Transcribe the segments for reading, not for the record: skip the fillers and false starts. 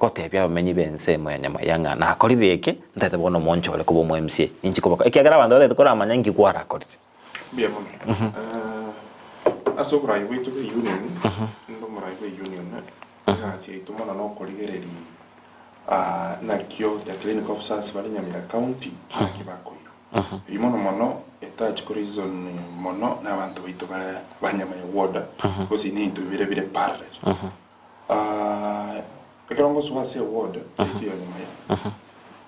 Gotebia abamenyi b'ensemo ya Nyamaiya ng'a nakorire eke, ntagete bono monchore koba omo MCA, inche koboka, ekiagera abanto batagete koramanya inki kwarakorire. Mbuya mono. Ase oborai bwaito bwe union, ninde omorai bwe union, egasi yaito mono nokorigereria nakio the clinic officers bare Nyamira county naki bakoirwa. Eyio mono mono etachi koreason mono na abanto baito bare ba Nyamaya ward, gose intwe bire bire parallel. Ekero ngosoa ase eward yaito ya nyuma ya,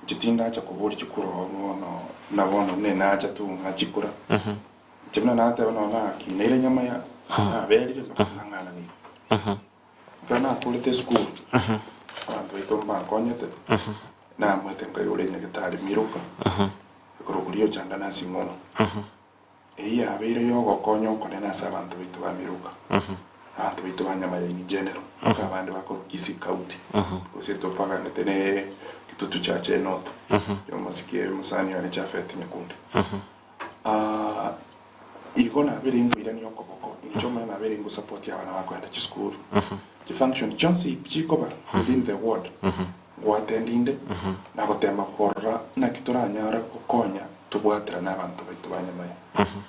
inche tindacha koboria chikura oo bono buna bono buna nacha tu ng'a chikura. Inche buna nateba nonya nakineire nyama ya, naberire mpaka nang'ananire. Ekero nakorete esukuru, abanto baito mbankonyete, namoete nkaigora enyagetari Miruka, ekorokwa Riochanda Nursing Home. Eyio yabeire y'ogokonya okonene ase abanto baito ba Miruka, abanto baito ba Nyamaya in general, mpaka abande bakorwa Kisii County, gose topaganete ne Kitutu Chache North, y'omosike omosani one Japhet Nyakundi. Igo nabeire nkoirania okoboko, inche omonyene nabeire ngosupport abana bakoenda chisukuru, chifunction chionsi chikoba within the ward, Ngwatendinde na gotema korora naki toranyare gokonya tobwaterane abanto baito ba nyamaya.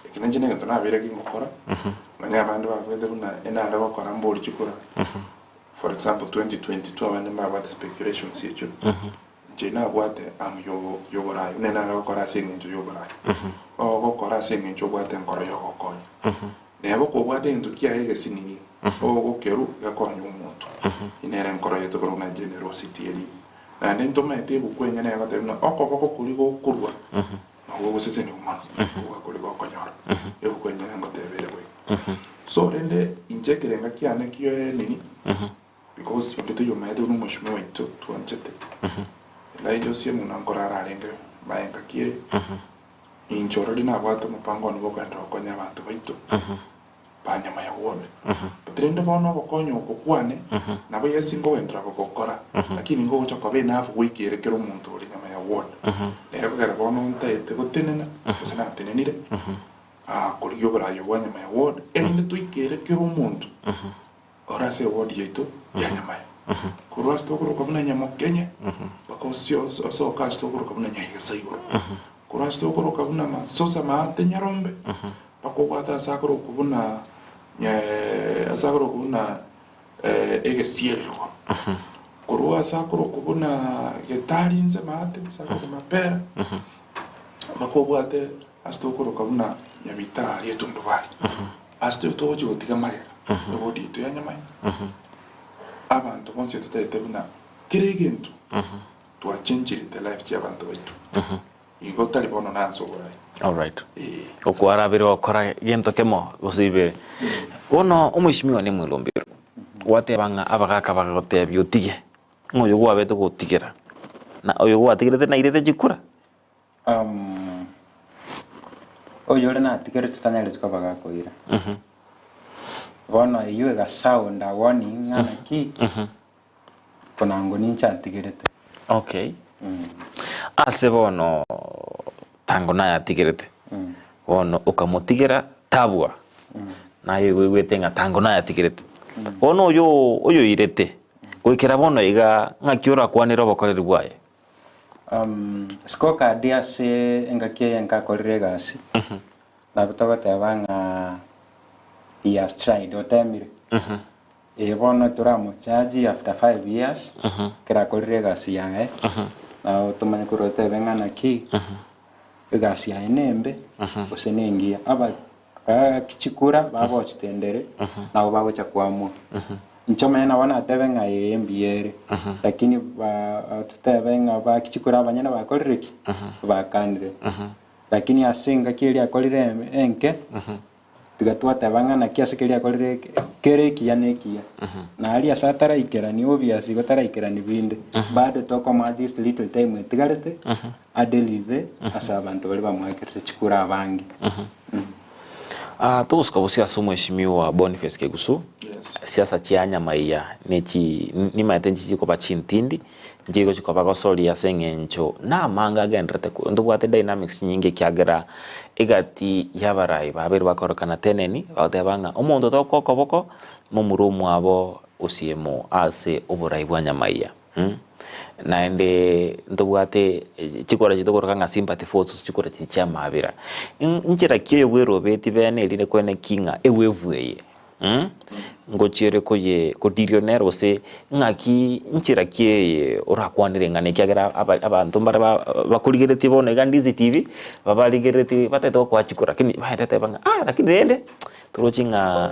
Eke ninche negento nabeire gingokora, nonya abande babwate buna enare gokora mbori chikura. For example 2022 abande mbabwate speculations echio, inche nabwate amu yobo yoborayi buna enare gokora ase eng'encho yoborayi. Ogokora ase eng'encho obwate enkoro yogokonya. Neba okobwata egento kiaye egesinini, ogokerua gekonye omonto. Nere enkoro yaito korwa buna generosity eria. Naende ntomaete ebuku enyene egoteba buna okoboko koria gokorua nabo gogosesenigwa mono kobua koria gokonyora. Ebuku enyene ngoteba ere boigo. So rende inche ekerenga kiane ki'enini because onde taiyo omaete buna omweshimiwa oito twanchete Elijah Osiemo buna nkorara arenge maye engaki eye. Inche already nabwate omopango one bw'okoenda gokonya abanto baito ba nyama ya ward. But rende bono ogokonya oko kwane nabo yes nkogenderera gogokora lakini ngogocha koba enough goika ere kera omonto ore nyama ya ward. Nere kogera bono ntaete gotenena gose natenenire korigia oboraai obwa nyama ya ward erinde toike ere kera omonto Ore ase eward yaito ya Nyamaya, korwa ase tokoroka buna Nyamokenye mpaka osoke ase tokoroka buna Nyaigesa igoro, korwa ase tokoroka buna Masosa Maate Nyarombe mpaka obwate ase akorokwa buna ase akorokwa buna Egesieri rogoro, korwa ase akorokwa buna Getari inse Maate ase akorokwa Mapera mpaka obwate ase tokoroka buna Nyamitari Etundubari. Ase togochia gotiga magega ewodi yaito ya nyamaya, abanto bonsi totagete buna kera egento twachenchire the life chiabanto baito. Igo tari bono nanse oborai. Alright. Ee. Okwarabire gokora gento kemo gose ibere. Bono omweshimiwa ne mwilombero, gwateba ng'a abagaka bagagotebia otige, ng'a oyo gwabete gotigera, na oyo gwatigerete nairete chikura. Oyore natigerete tanyareti koba gakoira. Bono eyio ega sound a warning ng'a naki, konango ninche atigerete. Okay. Ase bono tango naye atigerete, bono okamotigera tabua, naye igo oigwete ng'a tango naye atigerete. Bono oyo oyoirete, goikera bono iga ng'aki orakwanere obokoreri bwaye? Scorecard ase engaki eye nkakorire egasi, nabo togoteba ng'a he has tried, otemire. Ee bono toramocharge after 5 years, ekero akorire egasi yaye, nabo tomanye korwa otebe ng'a naki, egasi yaye nembe gose nengiya. Aba chikura bagochitendere nabo bagocha koamua. Inche omonyene nabo natebe ng'a ee mbuya ere, lakini ba totebe ng'a baki chikura abanyene bakorire ki? Bakanire. Lakini ase engaki eria akorire em- enke, tiga twateba ng'a naki ase keria akorire eke kere ekiya na ekiya. Na aria ase ataraikerani obvious igo taraikerani binde, bado tokomoa this little time etigarete, adelive ase abanto baria bamoakerete chikura abange. Ah, togosuka bosio ase omweshimiwa Boniface Kegusu, siasa chia nyamaiya nechi nimaete nchi chikoba chintindi, nchigo chikoba gosoria ase eng'encho namange agenderete ko ntobwate dynamics chinyinge ekiagera egati y'abarai babere bakorokana teneni, bagoteba ng'a omonto tokoa okoboko, momura omwabo osiemo ase oborai bwa nyamaiya. Naende ntobwate chikura chiria tokoroka ng'a sympathy votes gose chikura chiria chia amabera. Nchera ki oyo bwerobeti bene erinde kwene ki ng'a ewevu eye ngochiere koye kodirio nere gose ng'aki nchera ki eye orakwanere ng'a ekiagera aba abanto mbare ba bakorigeretie bono iga Ndizi TV, babarigeretie batagete gokoa chikura lakini baerete teba ng'a ah lakini rende toroche ng'a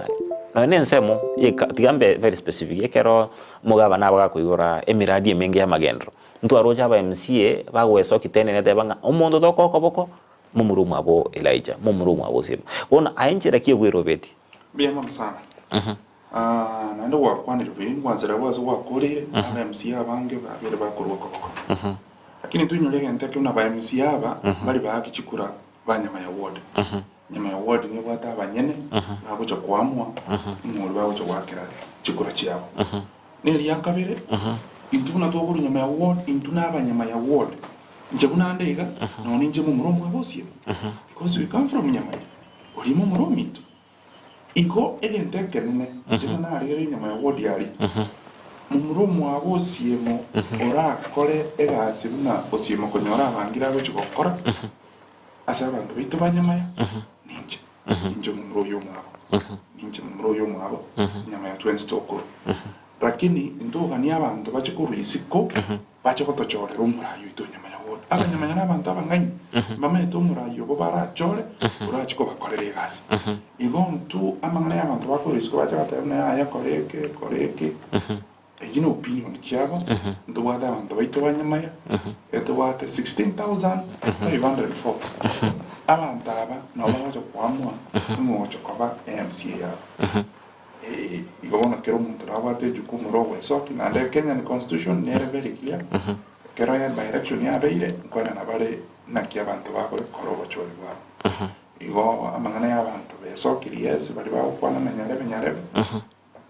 nonya na ensemo eka tiga mbe very specific ekero omogabana abagakoigora emiradi emenge y'amagenderero, ntwaroche aba MCA bagoesokia tenene teba ng'a omonto tokoa okoboko, momura omwabo Elijah, momura omwabo Osiemo. Bono aye nchera ki obwerobeti? Mbuya mono sana. Naende gwakwanire buya, ingwansera bwa ase gwakoreire, aba MCA abange babere bakorwa okoboko. Lakini toinyore egento ekio buna aba MCA aba, mbari baaki chikura ba nyama ya ward. Nyama ya ward nebwate abanyene bagocha koamua ng'a oria bagocha goakera chikura chiabo. Na eria kabere, intwe buna tokorwa nyama ya ward, intwe na abanyama ya ward, inche buna ande iga, nonya ninche momura omwabo Osiemo, because we come from Nyamaya, oria momura ominto. Igo egento ekenene, inche buna narigereria nyama ya ward aria, momura omwabo Osiemo orakore egasi buna Osiemo konyora abangire agochia gokora, Ase abanto baito ba nyamaya, ninche, ninche omomura oyio omwabo, ninche momura oyio omwabo, nyamaya twensi tokorwa. Lakini ntoganie abanto bache korwa isiko, bache gotochorera omorai oito o nyamaya bono. Abanyamaya nabanto abang'aini, mbamaete omorai obo barachore, orache kobakorera egasi. Igo intwe amang'ana y'abanto bakorwa isiko bache goteba buna yaya kora eke, kora eke. Eyio ne opinion chiabo, ntobwate abanto baito ba Nyamaya, etobwate 16,500 votes. Abanto aba nabo bagocha koamua ng'o ogocha koba MCA yabo. Eh, igo bono kera omonto nabwate ejukumu ria ogoesokia, naende Kenyan constitution nere very clear, ekero ya by election yabeire, nkoenana bare naki abanto bagokora obochori bwabo. Igo amang'ana ya abanto besokirie yes, baria bagokwana na nyarebe nyarebe,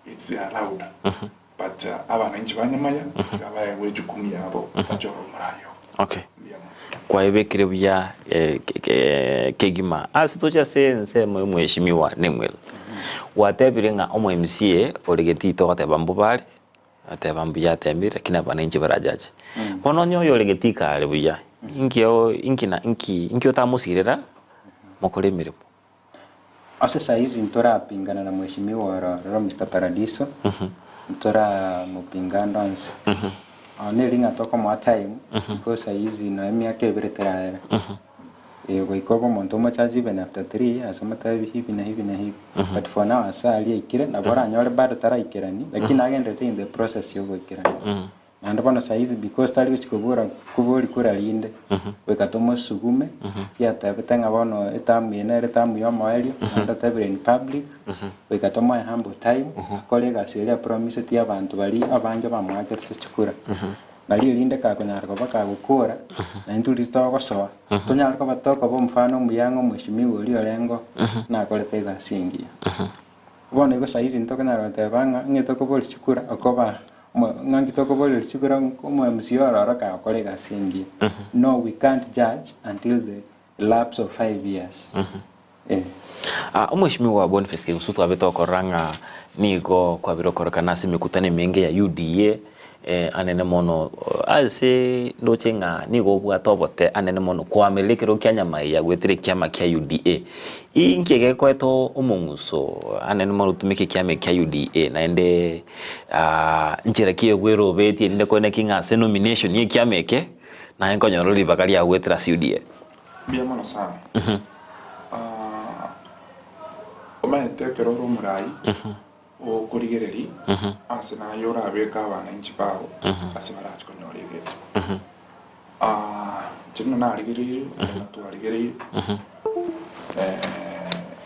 It's allowed but abananchi ba Nyamaya tiga baegwe ejukumu yabo bachore omorai obo. Okay. Mbuya mono. Kwaebekire buya eh, ke- ke- kegima ase toche ase ensemo ya omweshimiwa Nemwel. Gwatebire ng'a omo MCA ore Getito ogoteba mbobare, oteba mbuya atemire lakini abananchi barajache. Bono onye oyore Getito are buya, inki o inki na inki inki otamosirera mokore emeremo? Ase saizi ntorapingana na mweshimiwa oro roro Mister Paradiso, ntoramopinga ande onsi. Neri ng'a tokomoa time because saizi nonya emiaka ebere teraera. Goika obe omonto omochache even after 3 years omotebi hivi na hivi na hivi. But for now ase aria aikire nabo oranyore bado taraikerani lakini nagenderete in the process ya ogoikerani. Naende bono saizi because tari gochia kobora kobori kura rinde, goika tomosugume, tiatebete ng'a bono etamu eye nere etamu ya omoerio, naende otebire in public, goika tomoe humble time, akore egasi eria apromisetie abanto baria abange bamoakerete chikura. Nario erinde kakonyara koba kagokora, naintwe riria togosoa, tonyare koba tokoba omofano omuya ng'a omweshimiwa oria orenge oo, nakorete egasi engiya. Bono igo saizi ntokonyara goteba ng'a ng'e tokoboria chikura okoba omo ng'a nki tokoboria chikura omo MCA oro oro kagokora egasi engiya. No we can't judge until the lapse of 5 years. Eh. Ah, Omweshimiwa Boniface Kegusu twabete okorora ng'a nigo kwabire okorekana ase emekutano emenge ya UDA eh, anene mono ase ndoche ng'a nigo obwate obote anene mono koamerera ekerogo kia Nyamaiya goetera ekiama kia UDA. Inki egekoeta omong'uso anene mono otumeke ekiama eki kia UDA naende nchera ki egwerobetie erinde kore naki ng'a ase nomination ya ekiama eke naye nkonyora ribaga riago goetera ase UDA? Mbuya mono sana. Omanyete ekero ore omorai Okorigereria ase naye orabeke abananchi bao ase barache konyora egento. Inche buna narigereirie, buna twarigereirie,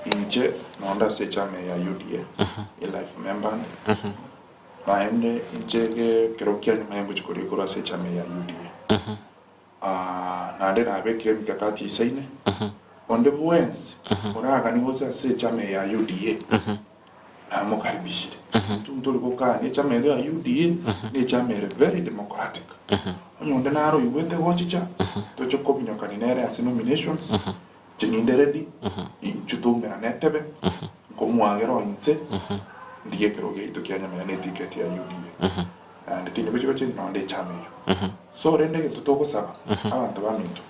inche nonde ase echama eye ya UDA, elife member ande, naende inche ekero kia nyuma ngochia koria korwa ase echama eye ya UDA. Naende nabekire emikakati eisaine, onde bwensi oraganie gocha ase echama eye ya UDA, namokaribishire. Intwe ntori gokania echama eye ya UDA, nechama ere very democratic. Onye onde naro oigwete gochicha, toche kominyokania nere ase nominations, inche ninde ready, inchuo toumerane etebe, nkomwagera o inse, ndigie ekerogo giaito kia nyamaya ne eticket ya UDA. Naende tindi gochia gochengi nonde echama eyio. So rende egento togosaba abanto baminto,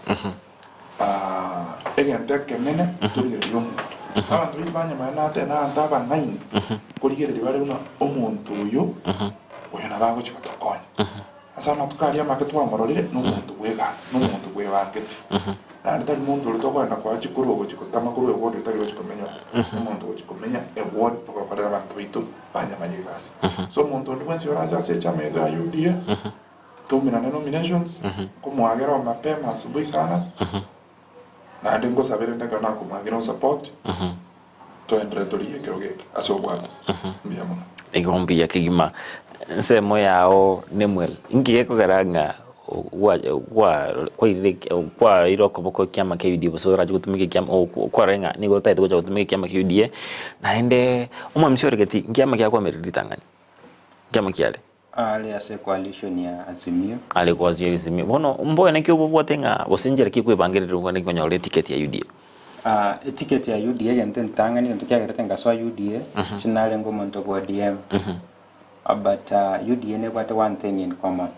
egento ekenene torigereria omonto. Abanto baito ba Nyamaya natebe na abanto abang'aini, korigereria bare buna omonto oyo, oyo nabo agochia gotokonya. Ase amatuko aria amake twamororire, nomonto bw'egasi, nomonto bwebangeti. Naende tari monto oria tokoenda koa chikuru ogochia gotama korwa eward otari gochia komenya oo. Omonto ogochia komenya eward togokorera abanto baito banyamanya egasi. So omonto onde bwensi orache ase echama yaito ya UDA, toumerane nominations, nkomoagera oo mapema asubuhi sana, naende nkosabere rende ekero nakomoagera onsupport, toenderere torigie ekerogo eke ase obwango. Mbuya mono. Igo mbuya kegima ensemo yao Nemuel, inki gekogera ng'a kwairire kwaeire okoboko ekiama kia UDA gose orache gotumeka ekiama okwarora ng'a nigo otagete gocha gotumeka ekiama kia UDA, naende omwamisi ore gati nkiama ki akwamerire ritang'ani? Nkiama ki are? Are ase coalition ya Azimio. Are kwa Azimio. Bono mboyo naki obobwate ng'a gose nchera ki okwebangerera okwane konyora eticket ya UDA? Ah, eticket ya UDA egento entang'ani egento kiagerete ngasoa UDA, inche narenge omonto bwa ODM. Ah, but ah, UDA nebwate one thing in common,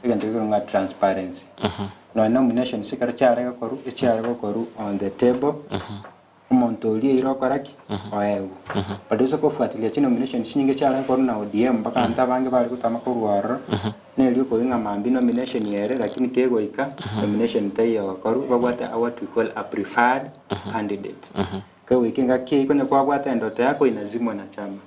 egento gekorwa ng'a transparency. Nonya nominations ekero chiare gokorwa, echiare gokorwa on the table, Omonto oria eira okora ki? Oegwe. But ase kofuatilia chinomination chinyinge chiare korwa na ODM mpaka abanto abange bare gotama korwa ororo, neri okoigwa ng'a mambia nomination ere lakini kegoika nomination taiyo egokorwa, babwate a what we call a preferred candidate. Kegoika engaki eyio konya kwabwate endoto yako inazimwa na chama.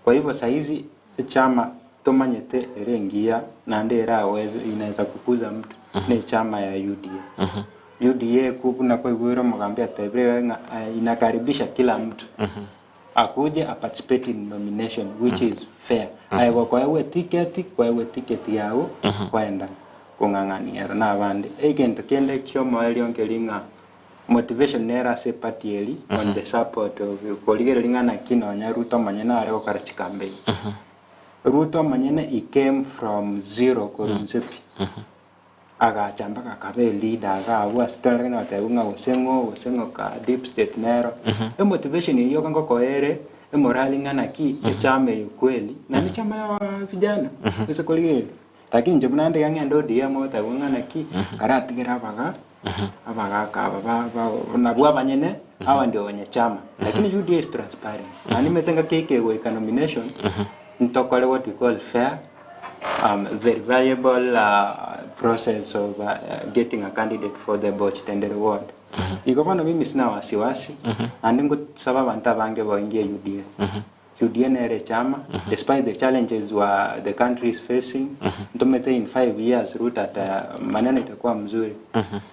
Kwa hivyo saizi echama tomanyete ere engiya naende eraweze inaweza kukuza mtu nechama ya UDA. UDA ekwo buna kwaigwere omogambi atebire ng'a inakaribisha kila mtu akuje a participate in nomination which is fair. Aye gokoegwa eticket, kwaegwa eticket yago kwaenda kong'ang'ania ero na abande. Egento kende kiomoerio nkeri ng'a motivation nere ase eparty eri on the support of korigereria ng'a naki nonya Ruto omonyene are gokora chicampaign. Ruto omonyene he came from zero korwa inse pi. Agacha mpaka akaba eleader iga abwo ase twarenge notebwa ng'a gose ng'o gose ng'o ka deep state nero. Emotivation eyio yoka ngokoa ere emorali ng'a naki echama eye kweli naende echama ya vijana gose korigereria. Lakini inche buna nde iga ng'ende ODM otebwa ng'a naki karatigere abaga abagaka aba ba ba nabwo abanyene aba ndio wenye chama. Lakini UDA is transparent. Naende nimanyete ngaki ekegoika nomination ntokore what we call fair very valuable process of getting a candidate for the Boch Tendere ward. Igo bono mimi sina wasiwasi, naende ngosaba abanto abange baingie UDA. UDA nere echama, despite the challenges wa the country is facing, ntomete in 5 years Ruto ata maneno itakuwa mzuri.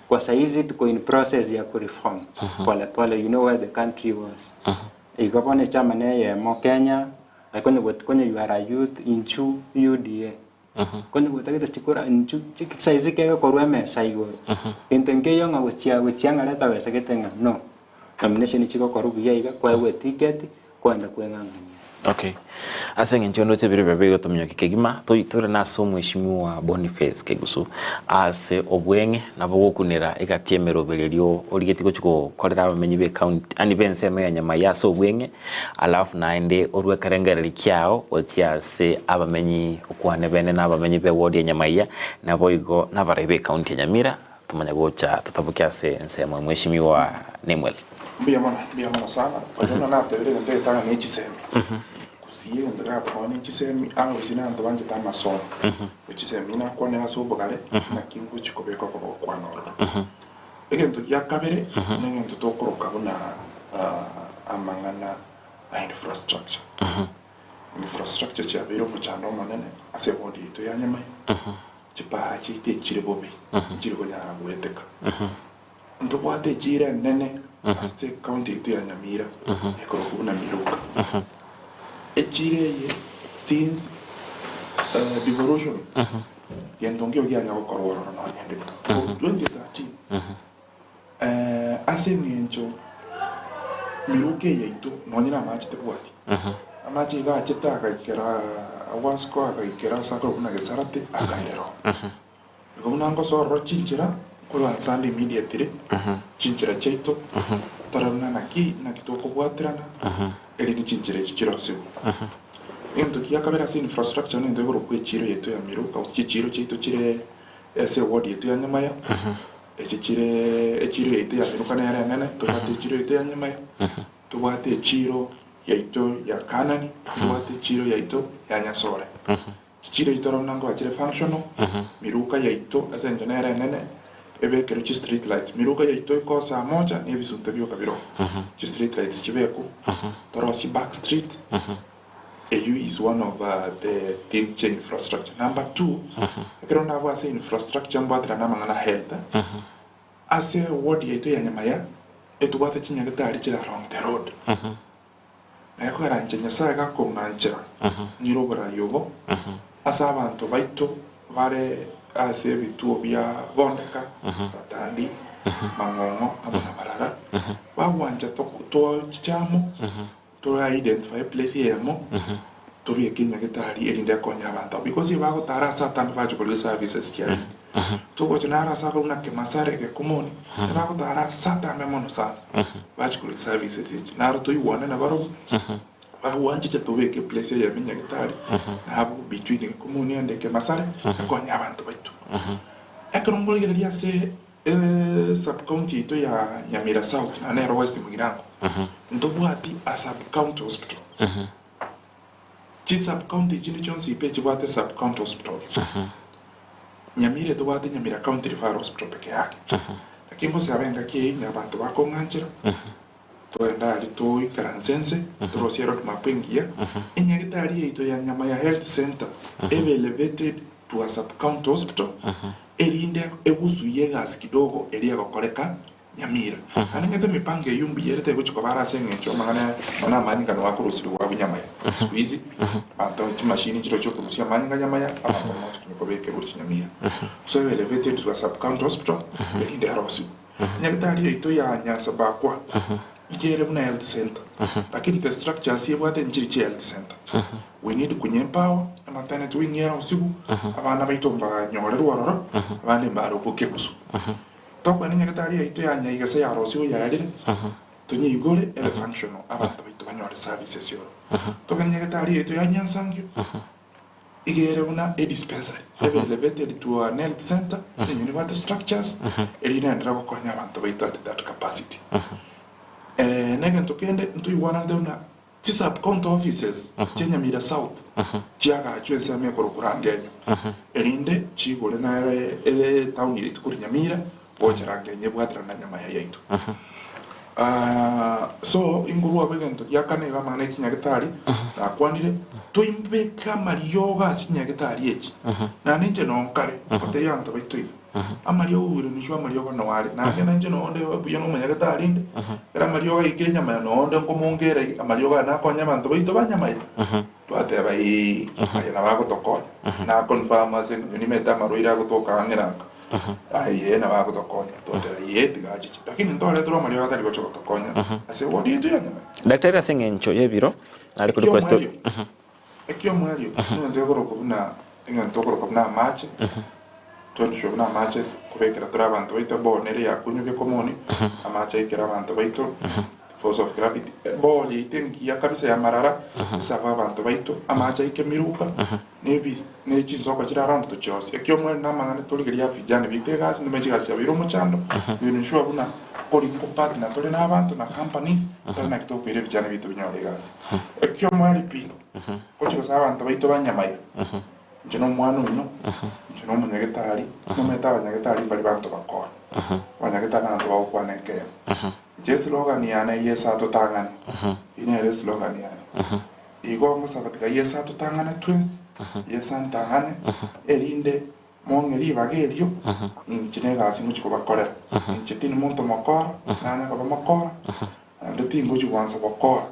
Kwa saizi tuko in process ya kureform pole pole, you know where the country was. Igo bono echama neyemo Kenya, like onye got onye you are a youth inchu UDA. Konye gotagete chikura inchu saizi kegokorwa emesa igoro. Gento nkeiyo ng'a gochia gochia ng'a reta besa gete ng'a no. Nomination chigokorwa buya iga kwaegwa eticket kwenda kweng'ang'ania. Okay. Ase eng'encho ndoche ebiro biabeire gotominyokia kegima, tore nase omweshimiwa Boniface Kegusu ase obweng'e nabo gokunera egati y'emeroberi erio origetie gochia gokorera abamenyi be county yaani b'ensemo ya Nyamai ase obweng'e alafu naende orue ekerengererio kiao gochia ase abamenyi okwane bene na abamenyi be ward ya Nyamaiya naboigo nabarai be county ya Nyamira tomanye gocha totaboke ase ensemo ya mweshimiwa Nemuel. Mbuya mono, mbuya mono sana. Oyo buna natebire egento egetang'ani ne chisemi. Gusii egento keratokonyie chisemi, abagusii na abanto banchete amasomo. Chisemi nakwanera ase obogare, naki ngochia kobeka okoboko kwane ororo. Egento gia kabere, na egento tokoroka buna amang'ana a infrastructure. Infrastructure chiabeire omochando omonene ase eward yaito ya Nyamai. Chipara chiaito echire bobe, nchiri konyara goeteka. Ntobwate echiira enene ase ecounty yaito ya Nyamira ekorokwa buna Miruka. Echiira eye since devolution gento nkeigo kianya gokorwa ororo nonya ndimo. Korwa 2013 ase eng'encho Miruka eye yaito nonye na amache tebwati. Amache iga achete agaikera Wasco agaikera ase akorokwa buna Gesarate akairera oo. Igo buna ngosorora chinchera korwa nsande immediately, chinchera chiaito, tore buna naki, naki tokobwaterana, erinde chinchera echi chirosigwe. Egento kia kabere ase infrastructure nento ekorokwa echiro yaito ya Miruka gose chichiro chiaito chire ase eward yaito ya Nyamaya, echi chire echiro yaito ya Miruka nere enene, tobwate echiro yaito ya Nyamaya, tobwate echiro yaito ya Kanani, tobwate echiro yaito ya Nyasore. Chichiro echi tore buna nkoba chire functional, miruka yaito ase engencho nere enene, ebekerwe chi street lights. Miruka yaito ekosa mocha na ebisunte bioka biroo. Chi street lights chibekwe, torosie back street, eyio is one of the thing chia infrastructure. Number two, ekero nabwo ase infrastructure mbwaterane amang'ana a health, ase ward yaito ya Nyamaya, etobwate chinyagetari chire along the road. Naye koranche Nyasae gakong'anchera, ng'ire oborai obo ase abanto baito bare ase ebituo bia Bondeka, Ratandi, Mang'ong'o amo na Marara, bagwancha tochiche amo, tora identify eplace eyemo, tobeke enyagetari erinde ekonye abanto abwo. Because ebagotara ase atambe bache korigia services chiaye. Togocha naro ase abwo buna Kemasare, Gekumoni, ebagotara ase atambe mono sana, bache korigia services echi. Naro toigwane nabarobwo, bagwancheche tobeke eplace eyemo enyagetari, nabwo between Gekumoni and Kemasare, ekonye abanto baito. Ekero nkorigereria ase sub county yaito ya Nyamira South, na nero West Mugirango, ntobwati a sub county hospital. Chi sub county chinde chionsi ipe chibwate sub county hospitals. Nyamira etobwate Nyamira County Referral Hospital peke yake. Lakini ngosaba engaki eye inye abanto bakong'anchera, togende aria toikaranse nse, torosie road map engiya, enyagetari yaito ya Nyamaya Health Centre ebe elevated to a sub county hospital, erinde egusuie egasi kidogo eria egokoreka Nyamira. Naende ng'ete emipango eyio mbuya ere tegochia koba are ase engencho amang'ana aya namanyinga nigo akorusirigwa abwo nyamaya. Siku hizi abanto chimashini nchire chiokorusia amanyinga nyamaya abanto mogochi kobekerwa chinyamira. So ebe elevated to a sub county hospital erinde erosigwe. Nyagetari yaito ya Nyasabakwa iga ere buna health center lakini the structures ebwate nchiri chia health center. We need konya empower ematernity wing erosigwe abana baito mbanyorerwe ororo abande mbarokwe kegusu. Tokwane nyagetari yaito ya Nyaigese yarosigwe yaerire, tonyeigore ebe functional abanto baito banyore services oro. Tokwane nyagetari yaito ya Nyansangio, iga ere buna e dispensary, ebe elevated to an health center, ase eng'encho nebwate structures, erio naenderere gokonya abanto baito at that capacity. Na egento kende ntoigwananete buna Chi sub county offices chia Nyamira South chiagachwe ensemo ekorokwa Rangenyo, erinde chigore nere etown yaito korwa Nyamira gocha Rangenyo ebwaterane na Nyamaya yaito. So inkorwa abwo egento gia kane iga amang'ana e chinyagetari nakwanire, toimbeke amariogo ase chinyagetari echi, naende inche nonkare gotebia abanto baito iga. Amariogo oiranishwe amariogo noo are, naende nainche noo onde buya nomonyagete arinde, ekero amariogo aikire nyama ya noo onde nkomongera amariogo aya nakonye abanto baito ba nyama ya. Twateba ee, aye nabo agotokonya. Na confirm ase eng'encho nimete amarwaire agotoka ang'e na aka, aye nabo agotokonya. Twateba ee tiga achiche. Lakini ntoreterwe amariogo atari gocha gotokonya ase eward yaito ya nyama ya. Daktari ase eng'encho y'ebiro nare ko request Ekiomwerio, ekiomwerio, neng'encho ekorokwa buna eng'encho ekorokwa buna amache. Twenchwe buna amache kobekera tore abanto baito eboo nere ya kunywa gekomoni, amache aikere abanto baito, force of gravity, eboo yaito engiya kabisa ya marara, ase abwo abanto baito, amache aike miruka, ne ne chinsoko chire around tochiosie. Ekio omwene na amang'ana torigereria vijana baito egasi, ndime chigasi chiabeire omochando, we ensure buna kori nkopartner tore na abanto na companies, tore naki tokoira vijana baito binyore egasi. Ekio omwene pi, gochia gosaba abanto baito ba Nyamaya, Inche nomwana oino, inche nomonyagetari, nomanyete abanyagetari mbari banto bakora. Abanyagetari nabanto bagokwana ekeene. Inche eslogan yane Yeso atotang'ane, eyio nere eslogan yane. Igo ngosaba tiga Yeso atotang'ane twensi, Yeso antang'ane, erinde mong'e ribaga erio, inche negasi ngochia kobakorera. Inche tindi monto mokora, nanya koba mokora, naende tingochia gwansa bokora.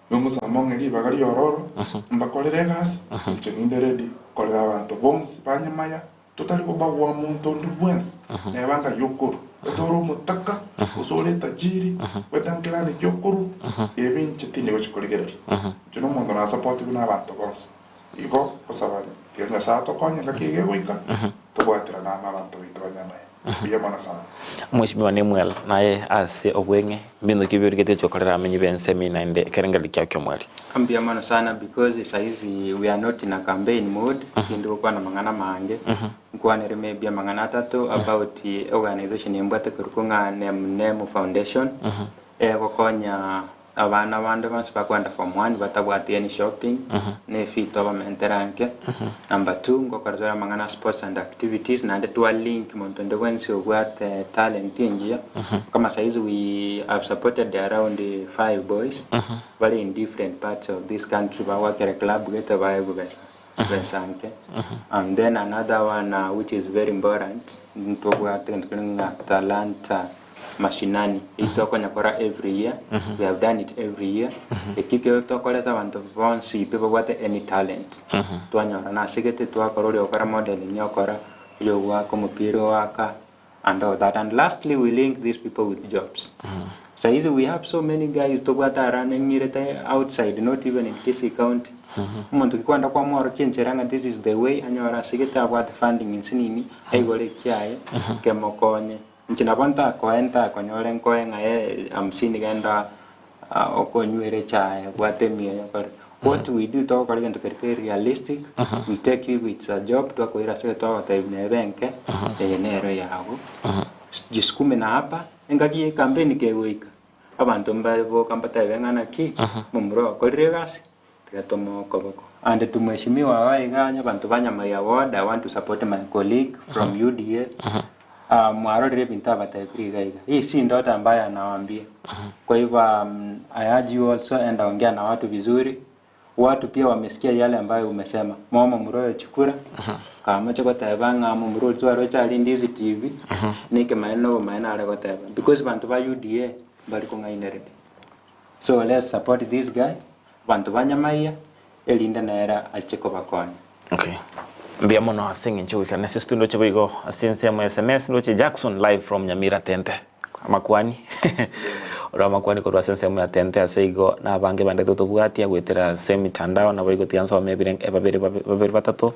Nomosamba ong'e ribaga ri'ororo, mbakorere egasi, inche ninde ready korera abanto bonsi ba Nyamaya, totari kobagua monto onde bwensi, neba ngai okorwa, gose ore omotaka, gose ore etajiri, goeta nkerani ki okorwa, ebi inche tindi gochia korigereria. Inche nomonto nasapotigwe nabanto bonsi. Igo gosaba tiga Nyasae atokonye engaki eye egoika, tobwaterane. Totwarane amo abanto baito banyamaye. Mbuya mono sana. Mweshimiwa Nemuel, naye ase obweng'e, mbinto ki biorigetie gochia gokorera abamenyi b'ensemo eye naende ekerengererio kiao ki'omweri? Mbuya mono sana because saizi we are not in a campaign mode, tindi gokwana amang'ana amange, nkwanere maybe amang'ana atato about organization eye mbwate korokwa ng'a Nem Nemu Foundation, egokonya Abana bande bonsi bakwenda form one batabwati any shopping na efee twabamentera nke. Number two ngokora tore amang'ana a sports and activities naende twa link monto onde bwensi obwate talent engiya kama saizi we have supported around five boys bare in different parts of this country bagwakera club gete baegwe besa besa nke. And then another one which is very important ntobwate egento kere ng'a talanta Mashinani, eyio tokonyakora every year, we have done it every year, ekio ekero tokoreta abanto bonsi pi babwate any talent, twanyora nasegete twakora oria ogokora modelling okora, oyo ogoaka omopira oaka, and all that. And lastly we link these people with jobs. Saizi we have so many guys tobwate around eng'irete outside not even in Kisii county. Omonto ki kwenda kwamworokia enchera ng'a this is the way, anyore asegete abwate funding nsinini, aigore ekiaye, kemokonye. Inche nabo ntakoe ntakonyore nkoe ng'a ee hamsini genda okonywera echae bwate emioyo kore. What we do togokora egento keria kere realistic, we take you if it's a job twakoira ase twagotebia nebe enke, eye nero yago, jiskume na hapa, engaki ye ecampaign kegoika, abanto mbaboka mbatebe ng'a naki, momura okorire egasi, Tiga tomoe okoboko. And to Mheshimiwa iga iga onye abanto ba Nyamai ward, I want to support my colleague from UDA. Ah, mwarorire ebinto abatebire iga iga. Hii si ndoto ambayo anawaambia. Kwa hivyo um, I urge you also enda ongea na watu vizuri. Watu pia wamesikia yale ambayo umesema. Momo muroyo chikura. Kamoche goteba ng'a momura oria twaroche aria Ndizi TV. Nekemaene na obomaene are goteba. Because banto ba UDA mbari kong'ainereria. So let's support this guy. Abanto ba nyamaiya, erinde nere ache kobakonya. Okay. Mbuya mono ase eng'encho goikera nase studio ndoche boigo ase ensemo ya SMS ndoche Jackson live from Nyamira Tente. Amakwani. Oro amakwani korwa ase ensemo ya Tente ase igo na abange bande totobwatia goetera ase emitandao nabo igo tiga nsome ebire babere babere batato.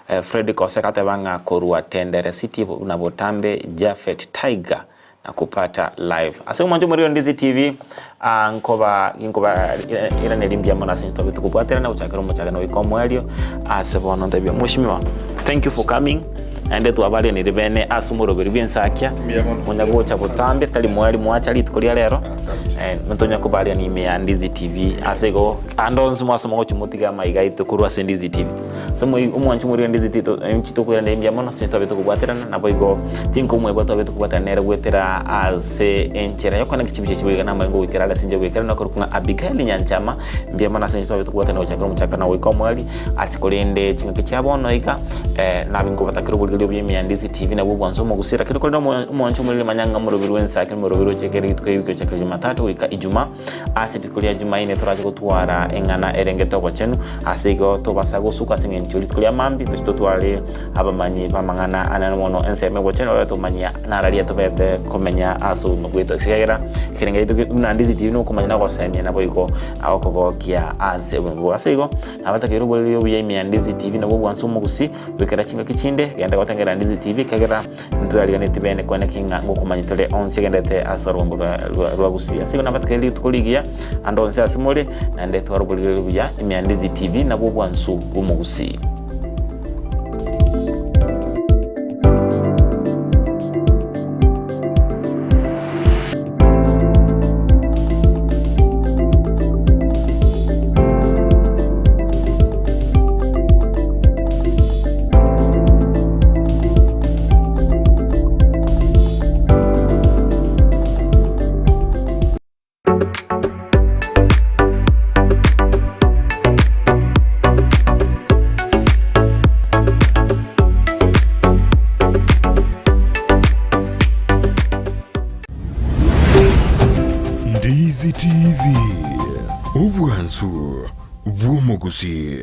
Eh, Fred Koseka ateba ng'a korwa Tendere City buna botambe Japhet Tiger na kupata live. Ase omwancho omorero Ndizi TV ah, nkoba ginkoba iraneri mbuya mono ase tobe tokobwaterana gochakera omochakano goika omoerio ase bono ntebia mweshimiwa thank you for coming naende twabarianire bene ase omoroberi bw'ensakia Mbuya mono. monya gocha botambe tari mwari mwacha rituko ria rero eh, ntonya kobariani ime ya Ndizi TV ase igo ande onsi mwasoma gochi motige amaiga aito korwa ase Ndizi TV Ase omwancho omorwani Ndizi Tito, inche tokoiraneria mbuya mono ase twabete kobwaterana, naboigo tinkomwebwa twabete kobwaterana nere goetera ase enchera y'okoneka chibicha echi boigo namaene goikera are ase inche goikera nakorokwa ng'a Abigail Nyanchama, mbuya mono ase inche twabete kobwaterana gochakera omochakano na goika omoerio, ase korende chingaki chia bono iga nabe nkobatakera oborigereria obuya ime ya Ndizi TV nabwo obwansu omogusii lakini korende omwancho omorwani manya ng'a omoroberi bw'ensa omoroberi ochakere rituko eri gochakera Jumatatu goika Ijumaa. Ase rituko ria Jumaine torache gotwara eng'ana erengete obochenu, ase igo tobasa gosuka ase engencho rituko ria mambia toche totware abamanyi b'amang'ana anene mono ensemo y'obochenu ore tomanyia nararia tobete komenya ase obogima bwaito ekiagera ekerengo giaito buna Ndizi TV nokomanya na ogosemia naboigo agokogokia ase obogima bwao. Ase igo nabatakeire oboriri obuya ime ya Ndizi TV nabwo obwansu omogusii goikera chingaki chinde genda gotengera Ndizi TV ekiagera Ntwariganeti bene kwane ki ng'a ngokomanya tore onsi egenderete ase orogongo rwa Gusii. Ase igo nabategererie rituko rigiya ande onsi ase more, naende tware oborigereria buya ime ya Ndizi TV nabwo obwansu bw'omogusii. Ndizi TV, obwansu bw'omogusii.